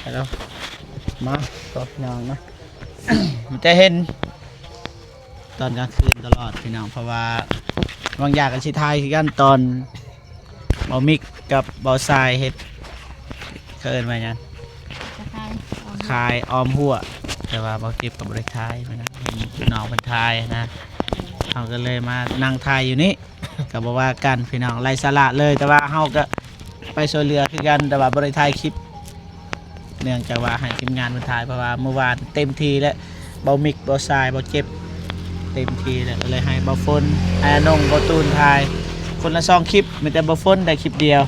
ไปแล้ว มาต่อพี่น้องนะ มันจะเห็นตอนกลางคืนตลอดพี่น้อง เพราะว่าบางอย่างก็สิถ่ายคือกัน ตอนบ่าวมิกกับบ่าวทรายเฮ็ด เขาเอิ้นว่าหยัง ขายออมหัว แต่ว่าบ่าวเจ็บก็บ่ได้ถ่ายพี่น้อง เห็นน้องเพิ่นถ่ายนะ เฮาก็เลยมานั่งถ่ายอยู่นี่ ก็บ่ว่ากันพี่น้อง ไร้สาระเลย แต่ว่าเฮาก็ไปช่วยเหลือคือกัน แต่ว่าบ่ได้ถ่ายคลิป เนื่องจากว่าให้ทีมงานเพิ่นถ่าย เพราะว่าเมื่อวานเต็มที่แล้ว บ่าวมิก บ่าวทราย บ่าวเจ็บ เต็มที่แล้ว ก็เลยให้บ่าวฝน ให้อาหนง บ่าวตูนถ่าย คนละสองคลิป มีแต่บ่าวฝนได้คลิปเดียว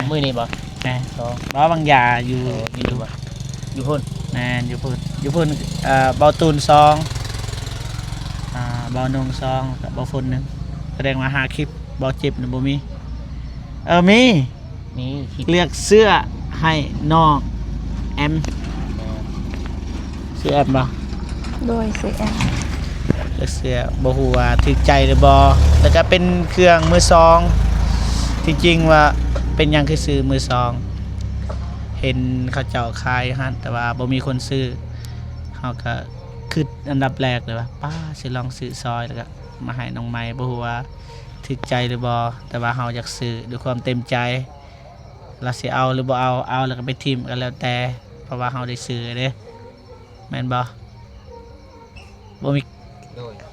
มื้อนี้บ่ แม่น สอง บ่าวบางยาอยู่ โอ้ อยู่บ่ อยู่พุ้น แม่น อยู่พุ้น อยู่พุ้น เอ่อ บ่าวตูนสอง อ่า บ่าวนงสอง กับบ่าวฝนหนึ่ง แสดงว่าห้าคลิป บ่าวเจ็บน่ะบ่มี เออ มี มีคลิป เลือกเสื้อให้น้องแอม แม่น ชื่อแอมบ่ โดย ชื่อแอม เลือกเสื้อ บ่ฮู้ว่าถูกใจหรือบ่ แล้วก็เป็นเครื่องมือสอง ที่จริงว่าเป็นหยังคือซื้อมือสอง เห็นเขาเจ้าขายอยู่หั่น แต่ว่าบ่มีคนซื้อ เฮาก็คิดอันดับแรกเลยว่า ป้า สิลองซื้อซอย แล้วก็มาให้น้องใหม่ บ่ฮู้ว่าถูกใจหรือบ่ แต่ว่าเฮาอยากซื้อด้วยความเต็มใจ ลาวสิเอาหรือบ่เอา เอาแล้วก็ไปถิ่มก็แล้วแต่ เพราะว่าเฮาได้ซื้อเด้ แม่นบ่ บ่มี โดย บ่า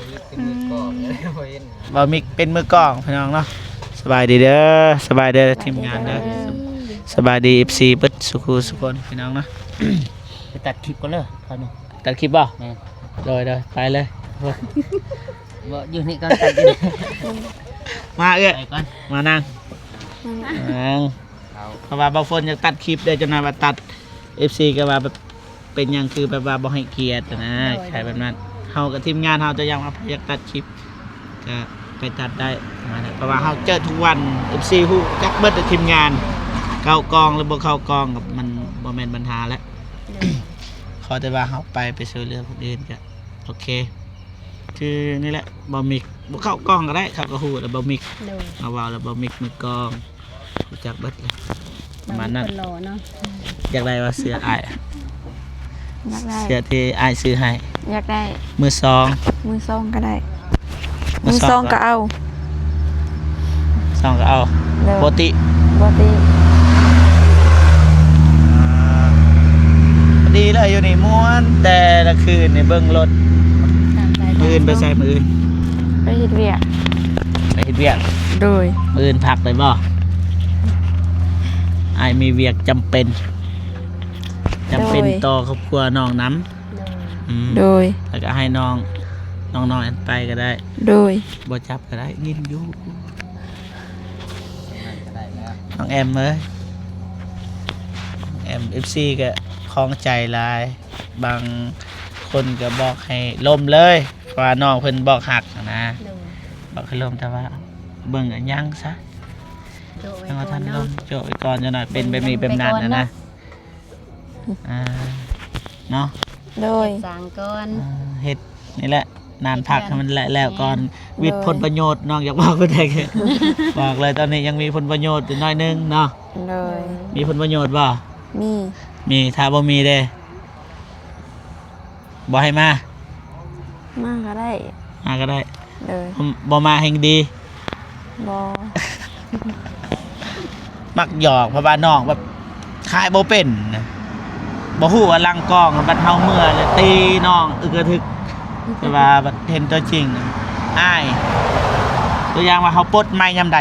วมิกเป็นมือกลอง บ่เห็น บ่าวมิกเป็นมือกลองพี่น้องเนาะ สบายดีเด้อ สบายเด้อทีมงานเด้อ สบายดี เอฟซี เบิดสุขุสุคนพี่น้องเนาะ ไปตัดคลิปก่อนเด้อ ตัดคลิปบ่ แม่น โดย โดย ไปเลย บ่ อยู่นี่ก่อน ตัดอยู่นี่ มาเอื้อย ไปก่อน มานั่ง นั่ง เอา เพราะว่าบ่าวฝนอยากตัดคลิปเด้ เจ้านายว่าตัด เอฟซี ก็ว่าแบบ เป็นหยังคือแบบว่าบ่ให้เกียรตินะ โดย ขายแบบนั้น เฮากับทีมงานเฮาจะยังว่าอยากตัดคลิป ก็ไปตัดได้ ประมาณนั้น เพราะว่าเฮาเจอทุกวัน เอฟซี ฮู้จักเบิดทีมงาน เข้ากองหรือบ่เข้ากองก็มันบ่แม่นปัญหาแล้ว โดย ขอแต่ว่าเฮาไป ไปช่วยเหลือคนอื่นก็โอเค คือนี่แหละ บ่าวมิก บ่เข้ากองก็ได้ เขาก็ฮู้แล้ว บ่าวมิก โดย เอาเว้าแล้ว บ่าวมิกมือกลอง รู้จักเบิดเลย ประมาณนั้น คนหล่อเนาะ อยากได้ว่าเสื้ออ้าย อยากได้ เสื้อที่อ้ายซื้อให้ อยากได้ มือสอง มือสองก็ได้ มือสอง มือสองก็เอา สองก็เอา โดย ปกติ ปกติ อ่า พอดีเลยอยู่นี่ม่วนแต่ละคืนนี่เบิ่งรถ มื้ออื่นไปไส มื้ออื่น ไปเฮ็ดเวียก ไปเฮ็ดเวียก โดย มื้ออื่นพักเลยบ่ อ้ายมีเวียกจำเป็น จำเป็น โดย ต่อครอบครัวน้องนำ โดย อืม โดย แล้วก็ให้น้อง น้องๆไปก็ได้ โดย บ่จับก็ได้ ยินอยู่ น้องแอมเอ้ย น้องแอม เอฟซี ก็ข้องใจหลาย บางคนก็บอกให้ล้มเลย เพราะว่าน้องเพิ่นบอกฮักหั้นนะ โดย บอกให้ล้ม แต่ว่าเบิ่งก็ยังซะ โจะไว้ ยังบ่ทัน ก่อนเนาะ ล้ม โจะไว้ก่อนจักหน่อย เป็นแบบนี้แบบนั้นหั้นนะ เบิ่งไปก่อนเนาะ อ่า เนาะ โดย สร้างก่อน อ่า เฮ็ดนี่แหละ นานพักให้มันแล้วๆก่อน แม่น วิทย์ โดย ผลประโยชน์ น้องอยากบอกเพิ่นได้ บอกเลย ตอนนี้ยังมีผลประโยชน์อยู่หน่อยนึงเนาะ โดย มีผลประโยชน์บ่ มี มี ถ้าบ่มีเด้ บ่ให้มา มาก็ได้ มาก็ได้ โดย บ่ บ่มาแฮ่งดี บ่ มักหยอก เพราะว่าน้องแบบขายบ่เป็นนะ บ่ฮู้ว่าหลังกล้อง บัดเฮาเมือแล้วตีน้องอึกกระทึก แต่ว่าบัดเห็นตัวจริงนะ อาย ตัวอย่างว่าเฮาปลดไมค์ยามใด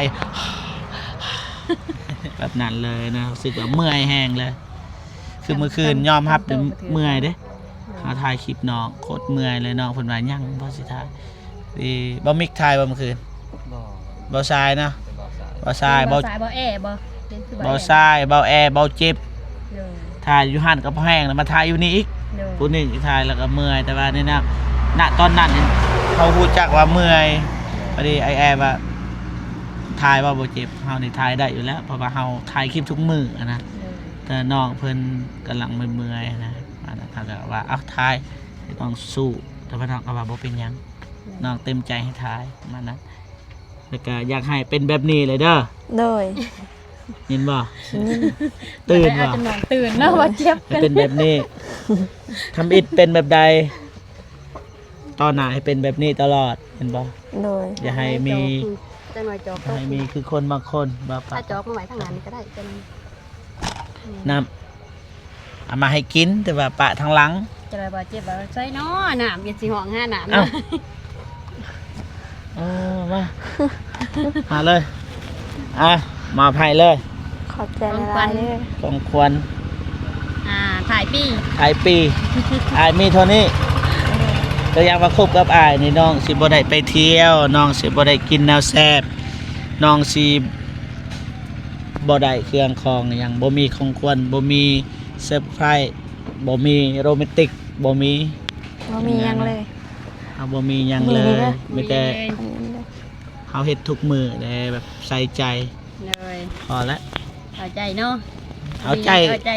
แบบนั้นเลยนะ รู้สึกว่าเมื่อยแฮงเลย คือเมื่อคืนยอมรับเลยเมื่อยเด้ เฮาถ่ายคลิปน้องโคตรเมื่อยเลย น้องเพิ่นว่ายังบ่สิถ่าย เอ้ บ่าวมิกถ่ายบ่เมื่อคืน บ่ บ่าวทรายเนาะ บ่าวทราย บ่าวทราย บ่าว บ่าวแอบ่ บ่าวทราย บ่าวแอ บ่าวเจ็บ โดย ถ่ายอยู่หั่นก็พอแฮงแล้วมาถ่ายอยู่นี่อีก โดย ผู้นี้ถ่ายแล้วก็เมื่อย แต่ว่านี่นะ ณ ตอนนั้นนี่เขาฮู้จักว่าเมื่อย พอดีไอ้แอว่าถ่ายบ่ บ่าวเจ็บ เฮานี่ถ่ายได้อยู่แล้ว เพราะว่าเฮาถ่ายคลิปทุกมื้ออะนะ โดย แต่น้องเพิ่นกำลังเมื่อยๆนะ อันนั้นเฮาก็ว่า เอ้า ถ่าย ให้น้องสู้ แต่ว่าน้องก็ว่าบ่เป็นหยัง น้องเต็มใจให้ถ่าย ประมาณนั้น แล้วก็อยากให้เป็นแบบนี้เลยเด้อ โดย ຍິນບໍ່? ຕື່ນບໍ່? ອາດຈະນອນຕື່ນເນາະ ວ່າເຈັບ. ໃຫ້ເປັນແບບນີ້ ທຳອິດເປັນແບບໃດ ຕໍ່ໜ້າໃຫ້ເປັນແບບນີ້ຕະຫຼອດ ເຫັນບໍ່? ໂດຍ. ຢ່າໃຫ້ມີ ຈັກໜ້ອຍຈອກ ຢ່າໃຫ້ມີຄືຄົນບາງຄົນວ່າ ປະ ຖ້າຈອກມາໄວ້ທາງໜ້ານີ້ກໍໄດ້ ຈັກໜ້ອຍ ນ້ຳ ເອົາມາໃຫ້ກິນ ແຕ່ວ່າປະທາງຫຼັງ. ຈະໄດ້ບໍ່ເຈັບບໍ່ ໃສ່ເນາະ ນ້ຳ ເຮັດຊິຮ້ອງຫານ້ຳ. ເອົ້າ ເອີ ມາ ມາເລີຍ ອ່ະ ມາໃຫ້ເລີຍ. ຂອບໃຈຫຼາຍໆເດີ ຂອງຂວັນ ອ່າ ທ້າຍປີ ທ້າຍປີ ອ້າຍມີເທົ່ານີ້. ຕົວຢ່າງວ່າຄົບກັບອ້າຍນີ້ ນ້ອງຊິບໍ່ໄດ້ໄປທ່ຽວ ນ້ອງຊິບໍ່ໄດ້ກິນແນວແຊບ ນ້ອງຊິບໍ່ໄດ້ເຄື່ອງຂອງຫຍັງ ບໍ່ມີຂອງຂວັນ ບໍ່ມີເຊີໄພຣສ໌ ບໍ່ມີໂຣແມນຕິກ ບໍ່ມີ ບໍ່ມີຫຍັງເລີຍ. ເຮົາບໍ່ມີຫຍັງເລີຍ ມີແຕ່ ເຮົາເຮັດທຸກມື້ເດ້ ແບບໃສ່ໃຈ. ໂດຍ. ພໍແລ້ວ ເອົາໃຈເນາະ ເອົາໃຈ ເອົາໃຈ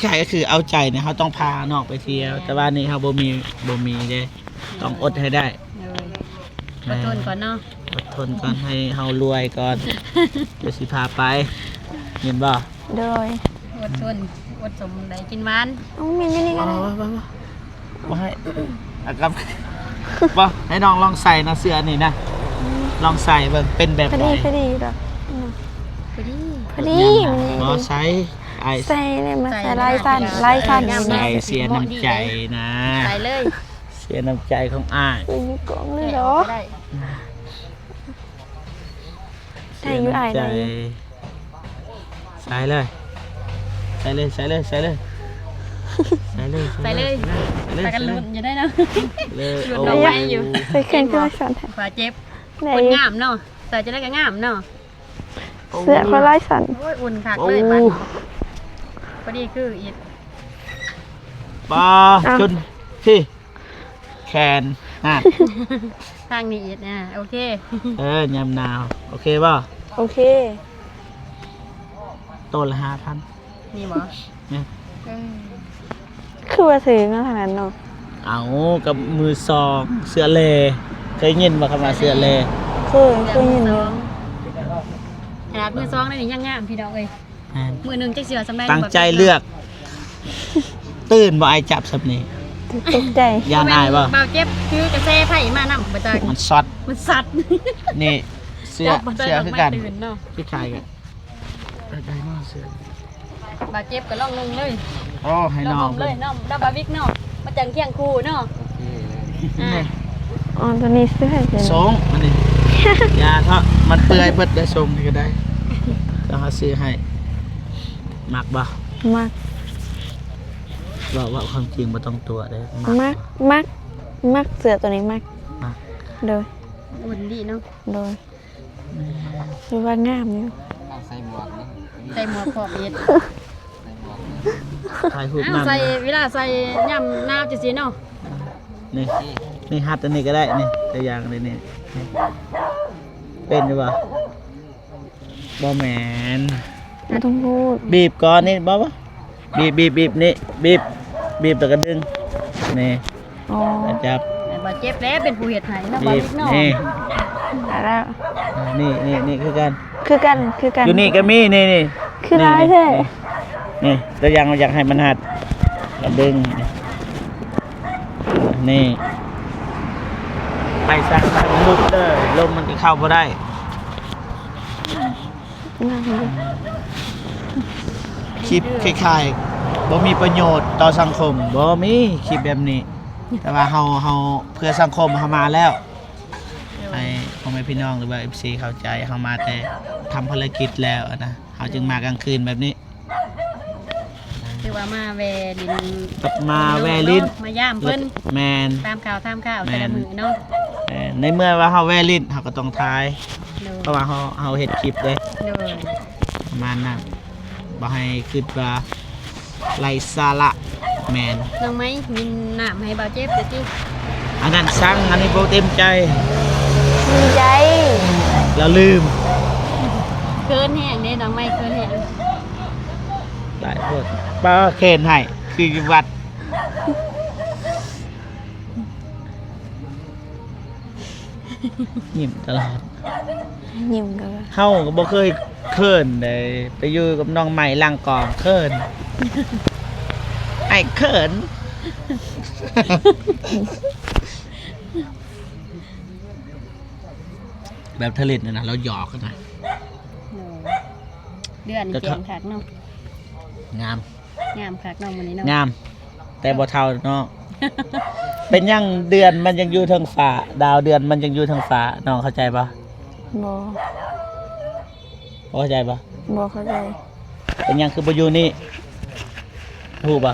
ຄ້າຍໆກໍຄືເອົາໃຈນີ້ ເຮົາຕ້ອງພານ້ອງໄປທ່ຽວ. ແມ່ນ. ແຕ່ວ່ານີ້ເຮົາບໍ່ມີ ບໍ່ມີເດ້ ຕ້ອງອົດໃຫ້ໄດ້. ໂດຍ. ແມ່ນ. ອົດທົນກ່ອນເນາະ ອົດທົນກ່ອນ ໃຫ້ເຮົາລວຍກ່ອນ ດຽວຊິພາໄປ ເຫັນບໍ່? ໂດຍ. ອົດທົນ ອົດສົມໄດ້ກິນຫວານ. ເອົາ ມີ ມີນີ້ກໍໄດ້. ບໍ່ ບໍ່ ບໍ່ ບໍ່ໃຫ້ ອາກັບ ບໍ່ ໃຫ້ນ້ອງລອງໃສ່ນະ ເສື້ອນີ້ນະ ອືມ ລອງໃສ່ເບິ່ງເປັນແບບໃດ. ພໍດີ ພໍດີດອກ ອືມ ພໍດີ ພໍດີ. ບໍ່ໃສ່ ອ້າຍ ໃສ່ເລີຍ ມາໃສ່ ໃສ່ຫຼາຍຊັ້ນ ຫຼາຍຊັ້ນ ໃສ່ເສຍນ້ຳໃຈນະ ໃສ່ເລີຍ ເສຍນ້ຳໃຈຂອງອ້າຍ. ເອີ ຢູ່ກອງເລີຍເນາະ ໄດ້ຢູ່ອ້າຍ ໄດ້ຢູ່. ໃສ່ເລີຍ ໃສ່ເລີຍ ໃສ່ເລີຍ ໃສ່ເລີຍ ໃສ່ເລີຍ ໃສ່ເລີຍ ໃສ່ເລີຍ ພາກັນລຸ້ນຢູ່ໄດ້ເນາະ ລຸ້ນເອົາໄວ້ຢູ່. ໃສ່ເຄື່ອງຄືວ່າສັ່ນແທ້ ວ່າເຈັບ ຄົນງາມເນາະ ໃສ່ຈັ່ງໃດກໍງາມເນາະ. ເສື້ອຂ້ອຍລາຍສັ້ນ. ໂອ້ຍ ອຸ່ນຄັກເລີຍ ໂອ້ ບາດນີ້ ພໍດີຄືອີກ ປາ ເອົ້າ ຈົນ ພີ້ ແຂນ ຮະ ທາງນີ້ອີກ ອ່າ ໂອເຄ. ເອີ ຍາມໜາວ ໂອເຄບໍ່? ໂອເຄ. ໂຕລະຫ້າພັນ ນີ້ບໍ່? ແມ່ນ. ເອີ ຄືວ່າຖືກເນາະ ທາງນັ້ນເນາະ. ເອົ້າ ກັບມືສອງ ເສື້ອແລ ເຄີຍຍິນບໍ່ຄຳວ່າເສື້ອແລ? ເຄີຍ ເຄີຍຍິນຢູ່. ຂະໜາດມືສອງນີ້ຍັງງາມ ພີ່ນ້ອງເອີຍ. ແມ່ນ. ມື້ໜຶ່ງຈັກຊິວ່າສ່ຳໃດ ຕັ້ງໃຈເລືອກ. ຕື່ນບໍ່ ອ້າຍຈັບສ່ຳນີ້? ຕົກໃຈ. ຢ້ານອ້າຍບໍ່? ບໍ່ແມ່ນ ບ່າວເຈັບຖືກະແສໄຟມານຳບໍ່ຈັກ ມັນຊັອດ ມັນຊັດ. ນີ້ເສື້ອ ເສື້ອຄືກັນ ຄືຄ້າຍກັນ. ໄດ້ມາເສື້ອ ບ່າວເຈັບກໍລອງນຸ່ງເລີຍ. ໂອ້ ໃຫ້ນ້ອງ ລອງນຸ່ງເລີຍ ນ້ອງ ນ້ອງບ່າວວິກເນາະ ມາຈັງຄຽງຄູ່ເນາະ. ໂອເຄເລີຍ. ອ່າ ອໍ ຕົວນີ້ຊື້ໃຫ້ເພິ່ນ ສົ່ງອັນນີ້ ຢ່າເຖາະ ມັນເປື່ອຍເບິດໄດ້ ສົ່ງນີ້ກໍໄດ້ ແລ້ວເຮົາຊື້ໃຫ້. ມັກບໍ່? ມັກ. ເວົ້າ ເວົ້າຄວາມຈິງ ບໍ່ຕ້ອງຕົວະເດ້. ມັກ ມັກ ມັກ ມັກເສື້ອຕົວນີ້ ມັກ ມັກ. ໂດຍ. ອຸ່ນດີເນາະ. ໂດຍ. ຖືວ່າງາມຢູ່ ໃສ່ໝວກເນາະ ໃສ່ໝວກພ້ອມເຮັດ ໃສ່ໝວກ ຖ່າຍຮູບ ອ້າວ ນຳ ໃສ່ ເວລາໃສ່ຍາມໜາວຈັ່ງຊີ້ເນາະ. ນີ້ ນີ້ ຮັດອັນນີ້ກໍໄດ້ ນີ້ ຕົວຢ່າງນີ້ ນີ້ ເປັນຢູ່ບໍ່? ບໍ່ແມ່ນ ບໍ່ຕ້ອງຮູບ ບີບກ່ອນນີ້ ບໍ່ ບໍ່ ບີບ ບີບ ບີບນີ້ ບີບ ບີບແລ້ວກໍດຶງ ນີ້. ອໍ ຈັບ ບໍ່ເຈັບແລ້ວ ເປັນຜູ້ເຮັດໃຫ້ເນາະ ບໍ່ເຮັດເນາະ. ນີ້ ໄດ້ແລ້ວ ນີ້ ນີ້ ນີ້ຄືກັນ ຄືກັນ ຄືກັນ ຢູ່ນີ້ກໍມີ ນີ້ ນີ້ ຄືຫຼາຍແທ້ ນີ້ ນີ້ ຕົວຢ່າງ ຢາກໃຫ້ມັນຮັດ ກໍດຶງ ນີ້ ໄປຊະ ໃຫ້ມັນຫຼຸດເດີ ລົມມັນກໍເຂົ້າບໍ່ໄດ້. ຄລິບຄ້າຍໆ ບໍ່ມີປະໂຫຍດຕໍ່ສັງຄົມ ບໍ່ມີຄລິບແບບນີ້ ແຕ່ວ່າເຮົາ ເຮົາເພື່ອສັງຄົມ ເຮົາມາແລ້ວ ໃຫ້ພໍ່ແມ່ພີ່ນ້ອງ ຫຼືວ່າ ເອັຟຊີ ເຂົ້າໃຈ ເຮົາມາແຕ່ທຳພາລະກິດແລ້ວນະ ເຮົາຈຶ່ງມາກາງຄືນແບບນີ້. ຄືວ່າມາແວ່ຫຼິ້ນ ກັບມາແວ່ຫຼິ້ນ ມາຢາມເພິ່ນ ແມ່ນ ຕາມຂ່າວ ຕາມຂ່າວ ແມ່ນ ແຕ່ລະມື້ເນາະ. ແມ່ນ ໃນເມື່ອວ່າເຮົາແວ່ຫຼິ້ນ ເຮົາກໍຕ້ອງຖ່າຍ ໂດຍ ເພາະວ່າເຮົາ ເຮົາເຮັດຄລິບເດ້ ໂດຍ ປະມານນັ້ນ ບໍ່ໃຫ້ຄິດວ່າໄຮ້ສາລະ. ແມ່ນ ນ້ອງໄມ້ ມີນ້ຳໃຫ້ບ່າວເຈັບເດີຕິ. ອັນນັ້ນສັ່ງ ອັນນີ້ບໍ່ເຕັມໃຈ ເຕັມໃຈ ລະລືມ ເຂີນແຮງເດ້ ນ້ອງໄມ້ ເຂີນແຮງ. ຫຼາຍໂພດ ປ້າແຂນໃຫ້ ຄືວັດ ຍິ້ມຕະຫຼອດ ຍິ້ມຕະຫຼອດ. ເຮົາກໍບໍ່ເຄີຍ ເຂີນເດ້ ໄປຢູ່ກັບນ້ອງໃໝ່ຫຼັງກອງ ເຂີນ ອ້າຍເຂີນ. ແບບທະເລດນັ້ນນະ ລາວຫຍອກນະ. ໂດຍ ເດືອນແຈ້ງຄັກເນາະ ງາມ. ງາມຄັກເນາະ ມື້ນີ້ເນາະ ງາມ ແຕ່ບໍ່ເຖົ້າເນາະ. ເປັນຫຍັງເດືອນມັນຍັງຢູ່ເທິງຟ້າ ດາວເດືອນມັນຍັງຢູ່ເທິງຟ້າ ນ້ອງເຂົ້າໃຈບໍ່? ບໍ່ ບໍ່ເຂົ້າໃຈບໍ່? ບໍ່ເຂົ້າໃຈ. ເປັນຫຍັງຄືບໍ່ຢູ່ນີ້ ຮູ້ບໍ່?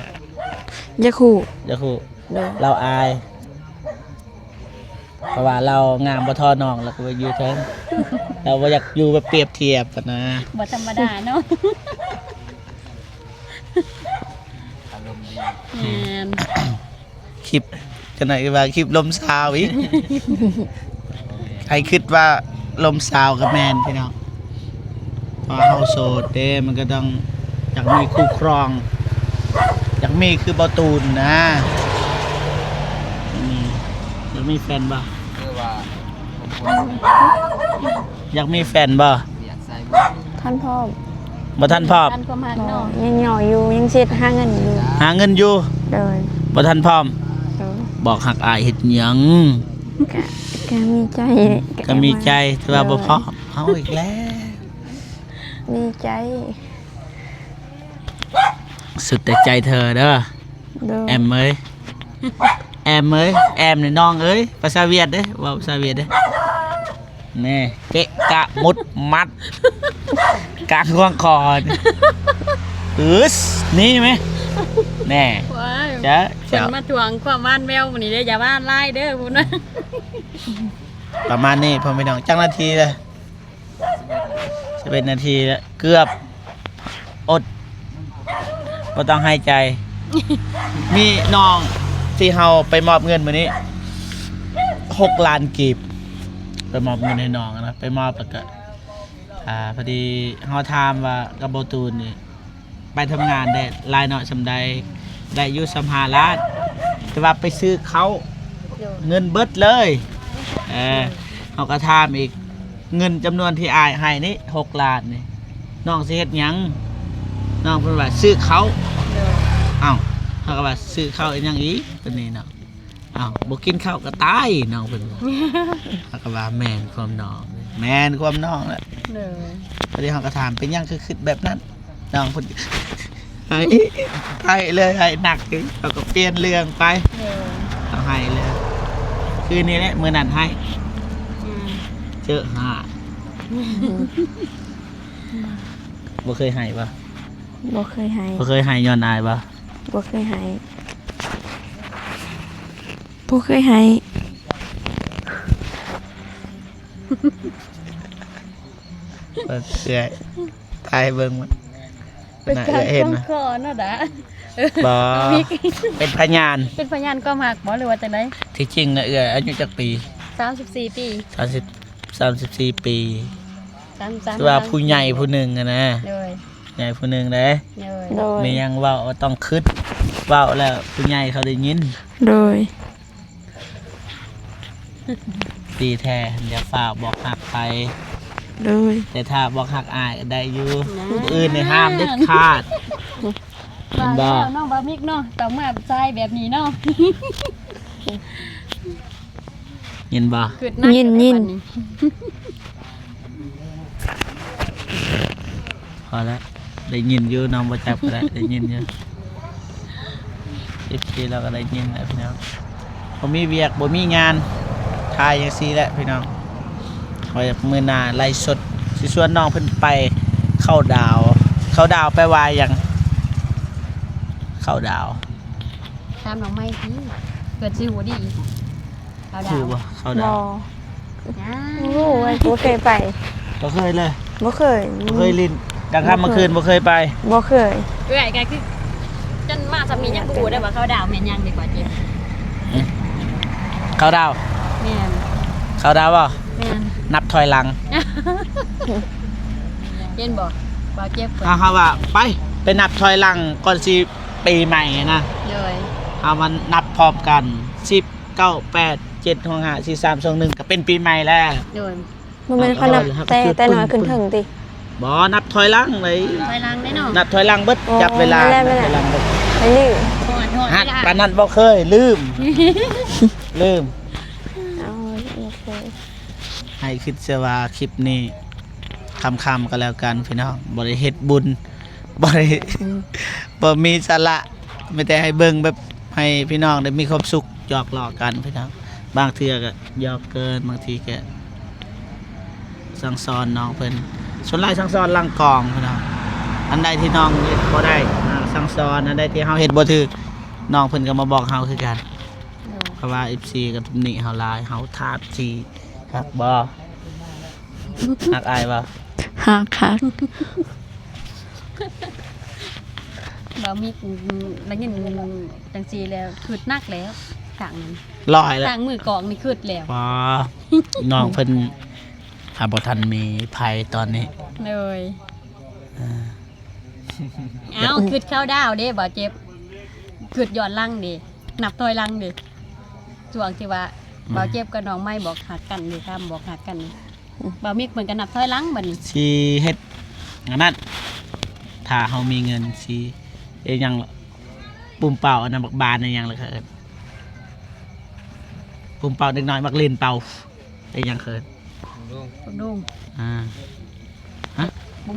ຢາກຮູ້ ຢາກຮູ້. ໂດຍ ລາວອາຍ ເພາະວ່າລາວງາມບໍ່ທໍ່ນ້ອງ ລາວກໍໄປຢູ່ເທິງ ລາວບໍ່ຢາກຢູ່ແບບປຽບທຽບຫັ້ນນະ. ບໍ່ທຳມະດາເນາະ ອາລົມດີ. ແມ່ນ ຄລິບ ຈັ່ງໃດວ່າຄລິບລົມຊາວອີກ ໃຫ້ຄິດວ່າລົມຊາວກໍແມ່ນພີ່ນ້ອງ. ເພາະວ່າເຮົາໂສດເດ້ ມັນກໍຕ້ອງຢາກມີຄູ່ຄຣອງ ຢາກມີຄືບໍ່ຕູນນະ. ອືມ ຢາກມີແຟນບໍ່? ຄືວ່າ ຢາກມີແຟນບໍ່? ທັນພ້ອມ ບໍ່ທັນພ້ອມ ທັນຄວາມຮັກເນາະ ຍັງຫຍໍ້ຢູ່ ຍັງຊິຫາເງິນຢູ່ ຫາເງິນຢູ່. ໂດຍ ບໍ່ທັນພ້ອມ. ໂດຍ ບອກຮັກອ້າຍເຮັດຫຍັງ? ກະ ກະມີໃຈ ກະມີໃຈ ແຕ່ວ່າບໍ່ພ້ອມ. ເອົາອີກແລ້ວ ມີໃຈ ສຸດແຕ່ໃຈເທີເດີ. ໂດຍ ແອມເອີຍ ແອມເອີຍ ແອມນີ້ນ້ອງເອີຍ ພາສາຫວຽດເດ້ ເວົ້າພາສາຫວຽດເດ້. ແນ່ ເກະກະໝຸດມັດ ກາງຂວາງຄອນ ອຶດ ນີ້ແມ ແນ່. ວ້າຍ ຈະ ເພິ່ນ ຈະ ມາທວງຄວາມຫວານແວວມື້ນີ້ເດ້ ຢ່າຫວານຫຼາຍເດີພຸ້ນນະ. ປະມານນີ້ພໍ່ແມ່ພີ່ນ້ອງ ຈັກນາທີລະ? ສິບເອັດນາທີລະ ເກືອບ ອົດ ບໍ່ຕ້ອງຫາຍໃຈ. ມີນ້ອງທີ່ເຮົາໄປມອບເງິນມື້ນີ້ ຫົກລ້ານກີບ ໄປມອບເງິນໃຫ້ນ້ອງນະ ໄປມອບແລ້ວກະ ອ່າ ພໍດີເຮົາຖາມວ່າກັບບໍ່ຕູນນີ້ ໄປທຳງານໄດ້ລາຍໄດ້ສ່ຳໃດ? ໄດ້ຢູ່ສ່ຳຫ້າລ້ານ ແຕ່ວ່າໄປຊື້ເຂົ້າ ໂດຍ ເງິນເບິດເລີຍ. ເອີ ເຮົາກໍຖາມອີກ ເງິນຈຳນວນທີ່ອ້າຍໃຫ້ນີ້ ຫົກລ້ານນີ້ ນ້ອງຊິເຮັດຫຍັງ? ນ້ອງເພິ່ນວ່າຊື້ເຂົ້າ. ໂດຍ ເອົ້າ ເຮົາກໍວ່າຊື້ເຂົ້າອີຫຍັງອີກ ເພິ່ນນີ້ເນາະ. ເອົ້າ ບໍ່ກິນເຂົ້າກໍຕາຍ ນ້ອງເພິ່ນວ່າ. ເຮົາກໍວ່າແມ່ນຄວາມນ້ອງ ແມ່ນຄວາມນ້ອງແຫຼະ. ໂດຍ ພໍດີເຮົາກໍຖາມ ເປັນຫຍັງຄືຄິດແບບນັ້ນ? ນ້ອງເພິ່ນ ໄຫ້ ໄຫ້ເລີຍ ໄຫ້ໜັກເລີຍ ເຮົາກໍປ່ຽນເລື່ອງໄປ. ໂດຍ ເຮົາໄຫ້ເລີຍ ຄືນີ້ແຫຼະ ມື້ນັ້ນໄຫ້. ອືມ ເຈີຫາ ບໍ່ເຄີຍໄຫ້ບໍ່? ບໍ່ເຄີຍໄຫ້. ບໍ່ເຄີຍໄຫ້ຍ້ອນອາຍບໍ່? ບໍ່ເຄີຍໄຫ້. ບໍ່ເຄີຍໃຫ້. ເບິ່ງ ເອື້ອຍ ຖ່າຍໃຫ້ເບິ່ງ ເປັນການເຫັນນະ ເນາະດາ. ບໍ່ ເປັນພະຍານ ເປັນພະຍານຄວາມຮັກບໍ່ ຫຼືວ່າຈັ່ງໃດ? ທີ່ຈິງນະ ເອື້ອຍອາຍຸຈັກປີ? ສາມສິບສີ່ປີ. ສາມສິບ ສາມສິບສີ່ປີ ສາມສິບສາມ ຖືວ່າຜູ້ໃຫຍ່ຜູ້ໜຶ່ງຫັ້ນນະ. ໂດຍ ໃຫຍ່ຜູ້ໜຶ່ງເດ້. ໂດຍ ໂດຍ ມີຫຍັງເວົ້າກໍຕ້ອງຄິດ ເວົ້າແລ້ວຜູ້ໃຫຍ່ເຂົາໄດ້ຍິນ. ໂດຍ ດີແທ້ ຢ່າຟ້າວບອກຮັກໃຜ. ໂດຍ ແຕ່ຖ້າບອກຮັກອ້າຍກໍໄດ້ຢູ່. ນະ ຜູ້ອື່ນນີ້ຫ້າມເດັດຂາດ. ເຫັນບໍ່? ວ່າແລ້ວເນາະ ບ່າວມິກເນາະ ຕ້ອງມາໃຊ້ແບບນີ້ເນາະ. ຍິນບໍ່? ຄິດໜັກ ຍິນ ຍິນ ບັດນີ້. ພໍແລ້ວ ໄດ້ຍິນຢູ່ ນ້ອງບໍ່ຈັບກໍໄດ້ ໄດ້ຍິນຢູ່. ເອັຟຊີ ລາວກໍໄດ້ຍິນແຫຼະພີ່ນ້ອງ. ບໍ່ມີວຽກ ບໍ່ມີງານ ຖ່າຍຈັ່ງຊີ້ແຫຼະພີ່ນ້ອງ. ໄວ້ມື້ໜ້າໄລຟ໌ສົດ ຊິຊວນນ້ອງເພິ່ນໄປເຂົ້າດາວ. ເຂົ້າດາວແປວ່າຫຍັງ? ເຂົ້າດາວ ຖາມນ້ອງໃໝ່ຕິ ເພິ່ນຊິຮູ້ດີ. ເຂົ້າດາວ ຮູ້ບໍ່? ເຂົ້າດາວ ບໍ່ ຍັງ ບໍ່ຮູ້ເວີຍ ບໍ່ເຄີຍໄປ. ບໍ່ເຄີຍເລີຍ? ບໍ່ເຄີຍ. ບໍ່ເຄີຍຫຼິ້ນ ກາງຄ່ຳກາງຄືນບໍ່ເຄີຍໄປ? ບໍ່ເຄີຍ. ເອື້ອຍກໍຄື ຈົນມາສ່ຳນີ້ຍັງບໍ່ຮູ້ເດ້ວ່າເຂົ້າດາວແມ່ນຫຍັງ ດີກວ່າເຈັບ. ເຂົ້າດາວ? ແມ່ນ. ເຂົ້າດາວບໍ່? ແມ່ນ. ນັບຖອຍຫຼັງ ເຫັນບໍ່? ບ່າວເຈັບ ເຮົາ ເຮົາວ່າ ໄປ ໄປນັບຖອຍຫຼັງກ່ອນຊິປີໃໝ່ຫັ້ນນະ. ໂດຍ ເຮົາມານັບພ້ອມກັນ ສິບ ເກົ້າ ແປດ ເຈັດ ຫົກ ຫ້າ ສີ່ ສາມ ສອງ ໜຶ່ງ ກໍເປັນປີໃໝ່ແລ້ວ. ໂດຍ ບໍ່ແມ່ນເຂົານັບແຕ່ ແຕ່ນ້ອຍຂຶ້ນເທິງຕິ? ບໍ່ ນັບຖອຍຫຼັງເລີຍ ຖອຍຫຼັງເດ້ເນາະ ນັບຖອຍຫຼັງເບິດ ໂອ້ ຈັບເວລາ ແມ່ນແລ້ວ ນັບຖອຍຫຼັງເບິດ ໄປລືມ ຮອດ ຮອດ ຮະ ເວລາ ປານນັ້ນບໍ່ເຄີຍລືມ ລືມ ເອົາ ໂອເຄ ໃຫ້ຄິດຊະວ່າຄລິບນີ້ຄ່ຳໆກໍແລ້ວກັນພີ່ນ້ອງ ບໍ່ໄດ້ເຮັດບຸນ ບໍ່ໄດ້ ອືມ ບໍ່ມີສາລະ ມີແຕ່ໃຫ້ເບິ່ງແບບໃຫ້ພີ່ນ້ອງໄດ້ມີຄວາມສຸກ ຫຍອກລໍ້ກັນພີ່ນ້ອງ ບາງເທື່ອກໍຫຍອກເກີນ ບາງທີກໍສັ່ງສອນນ້ອງເພິ່ນ ສ່ວນຫຼາຍສັ່ງສອນຫຼັງກ້ອງພີ່ນ້ອງ ອັນໃດທີ່ນ້ອງເຮັດບໍ່ໄດ້ ອ່າ ສັ່ງສອນ ອັນໃດທີ່ເຮົາເຮັດບໍ່ຖືກ ນ້ອງເພິ່ນກໍມາບອກເຮົາຄືກັນ ໂດຍ ເພາະວ່າເອັຟຊີກໍຕຳໜິເຮົາຫຼາຍ ເຮົາຖາມທີ່ ຮັກບໍ່? ຮັກອ້າຍບໍ່? ຮັກ ຮັກ. ບໍ່ມີ ໄດ້ຍິນຈັ່ງຊີ້ແລ້ວ ຄຶດໜັກແລ້ວ ຂ້າງນັ້ນ ຮ້ອຍແລ້ວ ຂ້າງມືກອງນີ້ຄຶດແລ້ວ ວ້າ ນ້ອງເພິ່ນຫາບໍ່ທັນມີໃຜຕອນນີ້ ໂດຍ ເອີ ອ້າວ ຄຶດເຂົ້າດາວເດ້ ບໍ່ເຈັບ ຄຶດຍ້ອນຫຼັງເດ້ ນັບຖອຍຫຼັງເດ້ ຊ່ວງທີ່ວ່າ ອືມ ບ່າວເຈັບກັບນ້ອງໃໝ່ບອກຮັກກັນຢູ່ ຖາມບອກຮັກກັນຢູ່ ອືມ ບ່າວມິກເພິ່ນກໍນັບຖອຍຫຼັງບັດນີ້ ຊິເຮັດອັນນັ້ນ ຖ້າເຮົາມີເງິນຊິເຮັດຫຍັງ ປຸ້ມເປົ້າອັນນັ້ນ ບັກບານອີຫຍັງລະເອີ້ນ ປຸ້ມເປົ້າເດັກນ້ອຍມັກຫຼິ້ນເປົ່າ ເຮັດຫຍັງເອີ້ນ ລູກໂປ່ງ ລູກໂປ່ງ ອ່າ ຮະ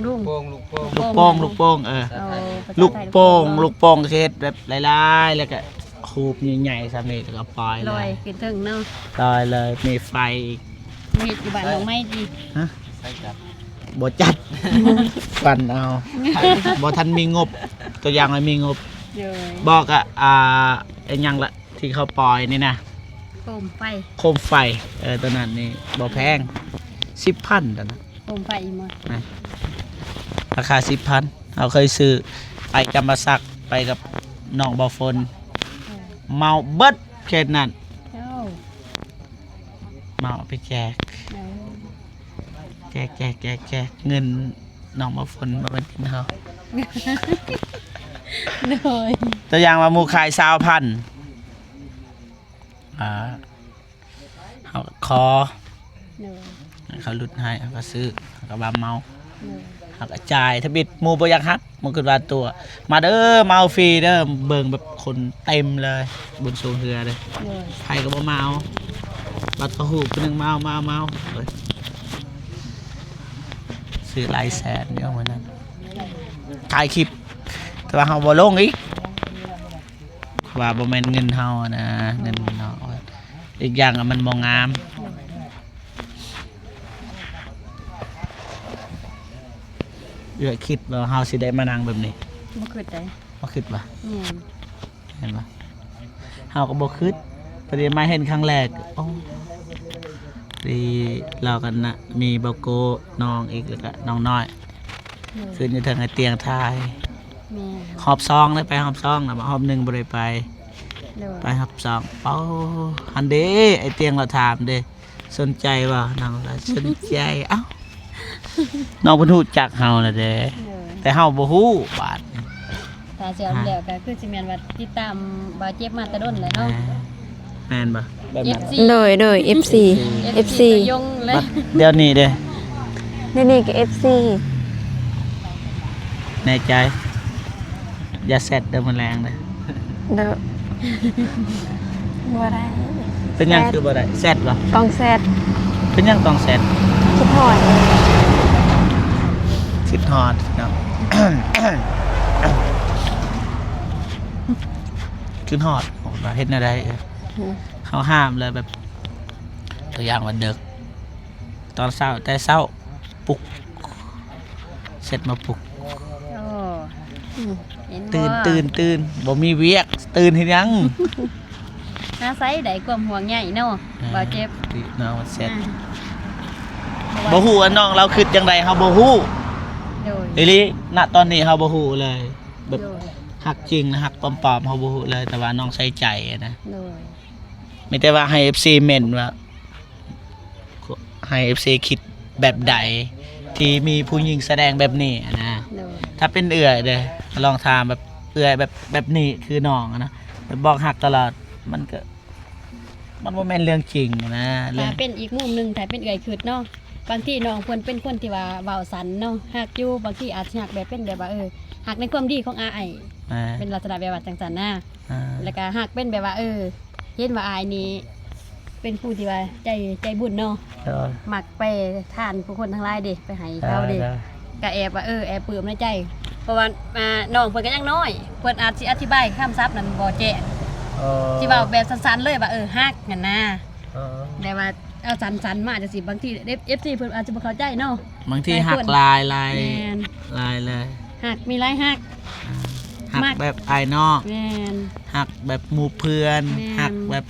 ລູກໂປ່ງ ລູກໂປ່ງ ລູກໂປ່ງ ລູກໂປ່ງ ເອີ ເອີ ລູກໂປ່ງ ລູກໂປ່ງຊິເຮັດແບບຫຼາຍໆ ແລ້ວກໍຮູບໃຫຍ່ໆ ສ່ຳນີ້ ແລ້ວກໍປ່ອຍເລີຍ ລອຍຂຶ້ນເທິງເນາະ ລອຍເລີຍ ມີໄຟອີກ ມາເຮັດຢູ່ບ້ານນ້ອງໃໝ່ຕິ ຮະ ບໍ່ຈັດ ປັ່ນເອົາ ບໍ່ທັນມີງົບ ຕົວຢ່າງວ່າມີງົບ ໂດຍ ບໍ່ກະ ອ່າ ອີຫຍັງລະ ທີ່ເຂົາປ່ອຍນີ້ນະ ໂຄມໄຟ ໂຄມໄຟ ເອີ ຕົວນັ້ນນີ້ບໍ່ແພງ ສິບພັນ ຕົວນັ້ນ ໂຄມໄຟອີ່ໝໍ້ ນະ ລາຄາສິບພັນ ເຮົາເຄີຍຊື້ໄປຈຳປາສັກ ໄປກັບນ້ອງບໍ່ຝົນ ເອີ ເມົາເບິດເຂດນັ້ນ ໂອ້ ເມົາເອົາໄປແຈກ ໂອ້ ແຈກ ແຈກ ແຈກ ແຈກ ເງິນນ້ອງບໍ່ຝົນ ບໍ່ແມ່ນເງິນເຮົາ ໂດຍ ຕົວຢ່າງວ່າໝູ່ຂາຍຊາວພັນ ອ່າ ເຮົາກໍຂໍ ໂດຍ ໃຫ້ເຂົາຫຼຸດໃຫ້ ເຮົາກໍຊື້ ເຮົາກໍວ່າເມົາ ໂດຍ ເຮົາກໍຈ່າຍທຳອິດ ໝູ່ບໍ່ຢາກຮັບ ໝູ່ຄິດວ່າຕົວະ ມາເດີ ມາເອົາຟຣີເດີ ເບິ່ງແບບຄົນເຕັມເລີຍ ບຸນຊ່ວງເຮືອເດີ ໂດຍ ໃຜກໍບໍ່ມາເອົາ ບັດເຂົາຮູ້ຜູ້ໜຶ່ງມາເອົາ ມາເອົາ ມາເອົາ ເອີ ຊື້ຫຼາຍແສນຢູ່ມື້ນັ້ນ ຖ່າຍຄລິບ ແຕ່ວ່າເຮົາບໍ່ລົງອີກ ວ່າບໍ່ແມ່ນເງິນເຮົານະ ເງິນເຮົາ ອີກຢ່າງມັນບໍ່ງາມ ເອື້ອຍຄິດວ່າເຮົາຊິໄດ້ມານັ່ງແບບນີ້ ບໍ່ຄິດໃດ ບໍ່ຄິດວ່າ ແມ່ນ ແມ່ນບໍ່ ເຮົາກໍບໍ່ຄິດ ພໍດີມາເຫັນຄັ້ງແລກ ໂອ້ ດີ ລາວກັນນະ ມີບໍ່ໂກ້ ນ້ອງອີກ ແລ້ວກະນ້ອງນ້ອຍ ໂດຍ ຂຶ້ນຢູ່ເທິງໄອ້ຕຽງຖ່າຍ ແມ່ນ ຮອບສອງເລີຍ ໄປຮອບສອງນະ ຮອບໜຶ່ງບໍ່ໄດ້ໄປ ໂດຍ ໄປຮອບສອງ ເອົ້າ ຫັ້ນເດ້ ໄອ້ຕຽງລາວຖາມເດ້ ສົນໃຈບໍ່? ນ້ອງວ່າສົນໃຈ ເອົ້າ ນ້ອງເພິ່ນຮູ້ຈັກເຮົາແລ້ວເດ້ ໂດຍ ແຕ່ເຮົາບໍ່ຮູ້ບາດນີ້ ຖ້າຊິເອົາແລ້ວກໍຄືຊິແມ່ນວ່າຕິດຕາມບ່າວເຈັບມາແຕ່ດົນແລ້ວເນາະ ແມ່ນບໍ່? ແບບນັ້ນ ເອັຟຊີ ໂດຍ ໂດຍ ເອັຟຊີ ເອັຟຊີ ເອັຟຊີ ຕັວຍົງເລີຍ ດຽວນີ້ເດ້ ດຽວນີ້ກໍເອັຟຊີ ແນ່ໃຈ? ຢ່າແຊັດເດີມື້ແລງເດີ ໂດຍ ບໍ່ໄດ້ ເປັນຫຍັງຄືບໍ່ໄດ້? ແຊັດບໍ່? ຕ້ອງແຊັດ ເປັນຫຍັງຕ້ອງແຊັດ? ຄິດຮອດ ຄິດຮອດເນາະ ຄິດຮອດ ວ່າເຮັດແນວໃດ ອືມ ເຮົາຫ້າມແລ້ວແບບ ຕົວຢ່າງວ່າເດິກ ຕອນເຊົ້າ ແຕ່ເຊົ້າ ປຸກ ເຊັດມາປຸກ ໂອ້ ອືມ ເຫັນບໍ່? ຕື່ນ ຕື່ນ ຕື່ນ ບໍ່ມີວຽກ ຕື່ນເຮັດຫຍັງ? ອາໄສໄດ້ຄວາມຫ່ວງໃຍເນາະ ເອີ ບ່າວເຈັບ ຕິເນາະ ແຊັດ ອືມ ບໍ່ຮູ້ວ່ານ້ອງລາວຄິດຈັ່ງໃດ ເຮົາບໍ່ຮູ້ ໂດຍ ອີ່ຫຼີ ນະຕອນນີ້ເຮົາບໍ່ຮູ້ເລີຍ ແບບ ໂດຍ ຮັກຈິງ ແລະ ຮັກປອມໆ ເຮົາບໍ່ຮູ້ເລີຍ ແຕ່ວ່ານ້ອງໃສ່ໃຈນະ ໂດຍ ມີແຕ່ວ່າໃຫ້ເອັຟຊີເມັ້ນວ່າ ໃຫ້ເອັຟຊີຄິດແບບໃດ ທີ່ມີຜູ້ຍິງສະແດງແບບນີ້ນະ ໂດຍ ຖ້າເປັນເອື້ອຍເດ້ ລອງຖາມແບບເອື້ອຍແບບ ແບບນີ້ຄືນ້ອງນະ ແບບບອກຮັກຕະຫຼອດ ມັນກໍ ມັນບໍ່ແມ່ນເລື່ອງຈິງນະ ຖ້າເປັນອີກມຸມໜຶ່ງ ຖ້າເປັນເອື້ອຍຄິດເນາະ ບາງທີນ້ອງເພິ່ນເປັນຄົນທີ່ວ່າເວົ້າສັ້ນເນາະ ຮັກຢູ່ ບາງທີອາດຊິຮັກແບບເປັນແບບວ່າ ເອີ ຮັກໃນຄວາມດີຂອງອ້າຍ ອ່າ ເປັນລັກສະນະແບບວ່າຈັ່ງຊັ້ນນະ ອ່າ ແລ້ວກໍຮັກເປັນແບບວ່າ ເອີ ເຫັນວ່າອ້າຍນີ້ເປັນຜູ້ທີ່ວ່າໃຈ ໃຈບຸນເນາະ ເອີ ມັກໄປທານຜູ້ຄົນທັງຫຼາຍເດ້ ໄປໃຫ້ເຂົາເດ້ ເອີ ກໍແອບວ່າ ເອີ ແອບປຶ້ມໃນໃຈ ເພາະວ່າ ອ່າ ນ້ອງເພິ່ນກໍຍັງນ້ອຍ ເພິ່ນອາດຊິອະທິບາຍຄຳສັບນັ້ນບໍ່ແຈ້ງ ເອີ ຊິເວົ້າແບບສັ້ນໆເລີຍວ່າ ເອີ ຮັກຫັ້ນນະ ເອີ ແບບວ່າ ເອົາສັ້ນໆມາຈັ່ງຊີ້ ບາງທີເອັຟ ເອັຟຊີ ເພິ່ນອາດຈະບໍ່ເຂົ້າໃຈເນາະ ບາງທີຮັກຫຼາຍໆ ແມ່ນ ຫຼາຍເລີຍ ຮັກມີຫຼາຍຮັກ ອ່າ ຮັກແບບອ້າຍນ້ອງ ແມ່ນ ຮັກແບບໝູ່ເພື່ອນ ແມ່ນ ຮັກແບບ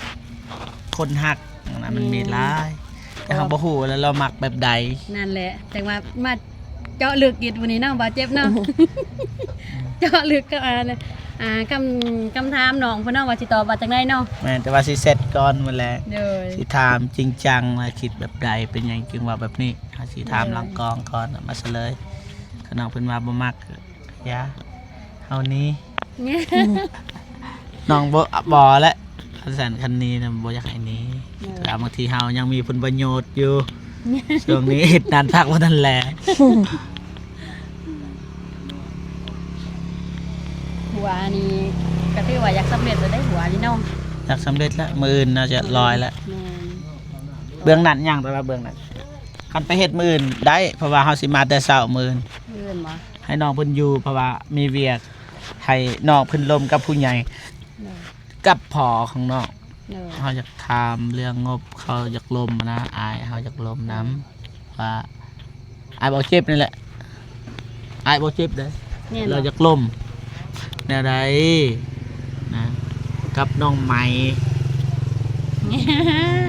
ຄົນຮັກ ອັນນັ້ນມັນມີຫຼາຍ ແມ່ນ ແຕ່ເຮົາບໍ່ຮູ້ວ່າລາວມັກແບບໃດ ນັ້ນແຫຼະ ຈັ່ງວ່າມາ ເຈາະເລິກອີກມື້ນີ້ເນາະ ບ່າວເຈັບເນາະ ເຈາະເລິກກັບ ອ່າ ອ່າ ຄຳ ຄຳຖາມນ້ອງເພິ່ນເນາະ ວ່າຊິຕອບວ່າຈັ່ງໃດເນາະ ແມ່ນ ແຕ່ວ່າຊິແຊັດກ່ອນມື້ແລງ ໂດຍ ຊິຖາມຈິງຈັງວ່າຄິດແບບໃດ ເປັນຫຍັງຈຶ່ງເວົ້າແບບນີ້ ເຮົາຊິຖາມ ໂດຍ ຫຼັງກ້ອງກ່ອນ ມາສະເລີຍ ຄັນນ້ອງເພິ່ນວ່າບໍ່ມັກ ຢ່າ ເຮົາໜີ ນ້ອງບໍ່ ບໍ່ແຫຼະ ຄັນຊັ້ນຄັນນີ້ນະ ບໍ່ຢາກໃຫ້ໜີ ແຕ່ວ່າບາງທີເຮົາຍັງມີຜົນປະໂຫຍດຢູ່ ຊ່ວງນີ້ເຮັດງານພັກບໍ່ທັນແລ້ວ ຫົວນີ້ກໍຖືວ່າຢາກສຳເລັດແລ້ວເດ້ ຫົວນີ້ເນາະ ຢາກສຳເລັດແລ້ວ ມື້ອື່ນໜ້າຈະລອຍແລ້ວ ແມ່ນ ເບື້ອງນັ້ນຍັງ ແຕ່ວ່າເບື້ອງນັ້ນ ຄັນໄປເຮັດມື້ອື່ນໄດ້ ເພາະວ່າເຮົາຊິມາແຕ່ເຊົ້າມື້ອື່ນ ມື້ອື່ນບໍ່? ໃຫ້ນ້ອງເພິ່ນຢູ່ ເພາະວ່າມີວຽກ ໃຫ້ນ້ອງເພິ່ນລົມກັບຜູ້ໃຫຍ່ ໂດຍ ກັບພໍ່ຂອງນ້ອງ ໂດຍ ເຮົາຢາກຖາມເລື່ອງງົບ ເຂົາຢາກລົມນະ ອ້າຍເຮົາຢາກລົມນຳ ວ່າ ອ້າຍບໍ່ເຈັບນີ້ແຫຼະ ອ້າຍບໍ່ເຈັບເດ້ ແມ່ນບໍ່? ລາວຢາກລົມ ແນວໃດນະ ກັບນ້ອງໃໝ່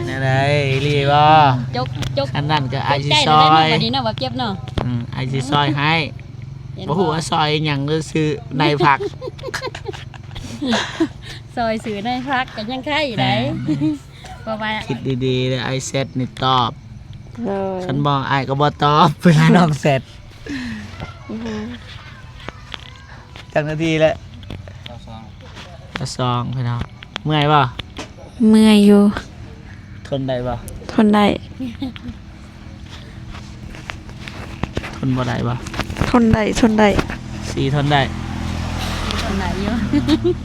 ແນວໃດ ອີ່ຫຼີບໍ່? ຈົກ ຈົກ ອັນນັ້ນກໍອ້າຍຊິຊ່ອຍ ບັດນີ້ເນາະ ບໍ່ເຈັບເນາະ ອືມ ອ້າຍຊິຊ່ອຍໃຫ້ ເຫັນບໍ່? ບໍ່ຮູ້ວ່າຊ່ອຍອີ່ຫຍັງ ຫຼືຊື້ໃນຜັກ ຊ່ອຍຊື້ໃນຜັກກໍຍັງໄຄໄດ ແມ່ນ ເພາະວ່າ ຄິດດີໆເດີ ອ້າຍແຊັດນີ້ຕອບ ໂດຍ ຄັນບໍ່ອ້າຍກໍບໍ່ຕອບ ເວລານ້ອງແຊັດ ອືຮຶ ຈັກນາທີແລ້ວ? ຊາວສອງ ຊາວສອງ ພີ່ນ້ອງ ເມື່ອຍບໍ່? ເມື່ອຍຢູ່ ທົນໄດ້ບໍ່? ທົນໄດ້ ທົນບໍ່ໄດ້ບໍ່? ທົນໄດ້ ທົນໄດ້ ຊີທົນໄດ້ ທົນໄດ້ຢູ່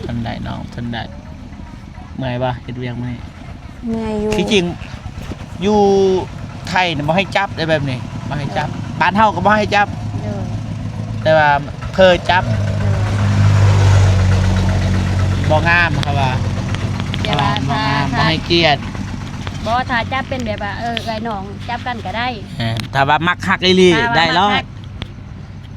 ທົນໄດ້ນ້ອງ ທົນໄດ້ ເມື່ອຍບໍ່? ເຮັດວຽກມື້ນີ້ ເມື່ອຍຢູ່ ທີ່ຈິງຢູ່ໄທນີ້ບໍ່ໃຫ້ຈັບເດ້ແບບນີ້ ບໍ່ໃຫ້ຈັບ ໂດຍ ບ້ານເຮົາກໍບໍ່ໃຫ້ຈັບ ໂດຍ ແຕ່ວ່າເຜີຈັບ ໂດຍ ບໍ່ງາມ ເຂົາວ່າ ແຕ່ວ່າ ເຂົາວ່າບໍ່ງາມ ຖ້າ ບໍ່ໃຫ້ກຽດ ບໍ່ ຖ້າຈັບເປັນແບບວ່າ ເອີ ເອື້ອຍນ້ອງຈັບກັນກໍໄດ້ ແມ່ນ ຖ້າວ່າມັກຮັກອີ່ຫຼີ ຖ້າວ່າ ໄດ້ເລີຍ ມັກຮັກ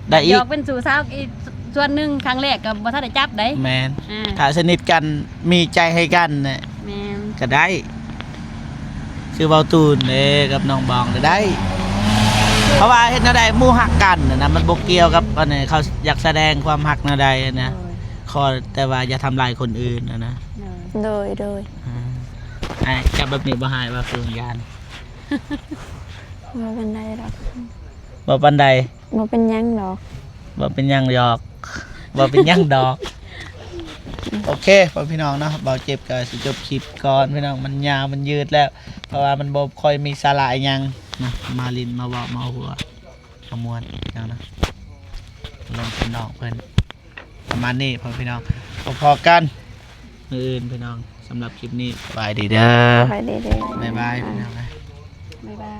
ໄດ້ອີກ ຢອກເປັນຊູ້ສາວອີກສ່ວນໜຶ່ງ ຄັ້ງແລກກໍບໍ່ທັນໄດ້ຈັບໃດ໋ ແມ່ນ ອ່າ ຖ້າສະໜິດກັນ ມີໃຈໃຫ້ກັນນະ ແມ່ນ ກໍໄດ້ ຄືເວົ້າຕູນເດ້ກັບນ້ອງບອງໄດ້ ເພາະວ່າເຮັດແນວໃດໝູ່ຮັກກັນນະ ມັນບໍ່ກ່ຽວກັບອັນນີ້ ເຂົາຢາກສະແດງຄວາມຮັກແນວໃດນະ ໂດຍ ຂໍແຕ່ວ່າຢ່າທຳລາຍຄົນອື່ນນະ ໂດຍ ໂດຍ ໂດຍ ອ່າ ອ້າຍຈັບແບບນີ້ບໍ່ຮ້າຍວ່າຄືວິນຍານ ບໍ່ປານໃດດອກ ບໍ່ປານໃດ ບໍ່ເປັນຫຍັງດອກ ບໍ່ເປັນຫຍັງດອກ ບໍ່ເປັນຫຍັງດອກ ໂອເຄ ພໍ່ພີ່ນ້ອງເນາະ ບ່າວເຈັບກໍຊິຈົບຄລິບກ່ອນ ພີ່ນ້ອງ ມັນຍາວມັນຍືດແລ້ວ ເພາະວ່າມັນບໍ່ຄ່ອຍມີສາລະອີ່ຫຍັງເນາະ ມາຫຼິ້ນມາເວົ້າມາຫົວມາມ່ວນພີ່ນ້ອງເນາະ ລົມກັບນ້ອງເພິ່ນ ປະມານນີ້ພໍ່ພີ່ນ້ອງ ພໍ້ກັນມື້ອື່ນພີ່ນ້ອງ ສຳລັບຄລິບນີ້ ສະບາຍດີເດີ ສະບາຍດີເດີ ບາຍບາຍ ອ່າ ພີ່ນ້ອງ ບາຍບາຍ.